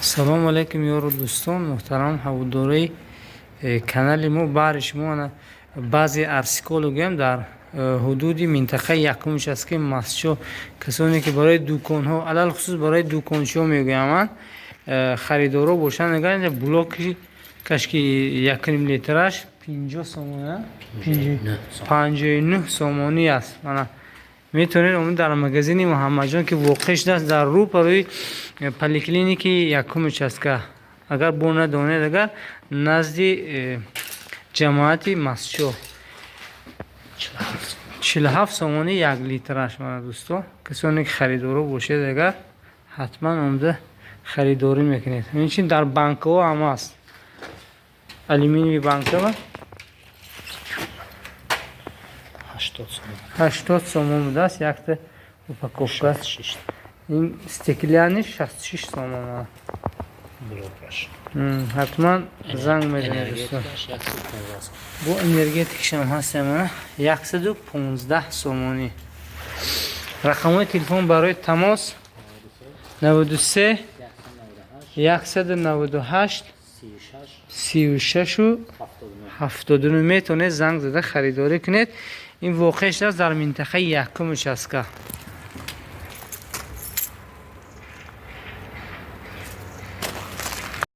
Салому алайкум, ёру дӯстон, муҳтарам ҳаводорои канали мо. Баҳри шумо ана баъзе арсиколо гӯям дар ҳудуди минтақаи якум участка Мастчоҳ. Касоне ки барои дуконҳо, алалхусус барои дукончиҳо мегӯям ман, харидоро бошанд, мегӯянд, блоки кашки 1,5 литраш 50 сомона, 59 сомонӣ аст. Мана, метавонед омед дар магазини Муҳаммадҷон, ки воқеъ шудааст дар рӯ барои поликлиники якум участка. Агар бо надонед, агар назди ҷамоати Мастчоҳ, 47 сомонӣ як литраш. Мана, дӯсто, касоне ки харидоро бошед, агар ҳатман омада харидорӣ мекунед. Инчин дар банкаҳо ҳам аст, алюминиевый банкава. 80 сомон. 80 сомон будааст якта упаковка. Ин стеклянный 66 сомон. Блокаш. Ҳатман занг мезанед, дӯстон. Бо энергетикшам ҳаст, мана, 115 сомонӣ. Рақамҳои телефон барои тамос: 93 198 36 79. Метавонед занг зада харидорӣ кунед. Ин воқеъ шудааст дар минтақаи якум участка.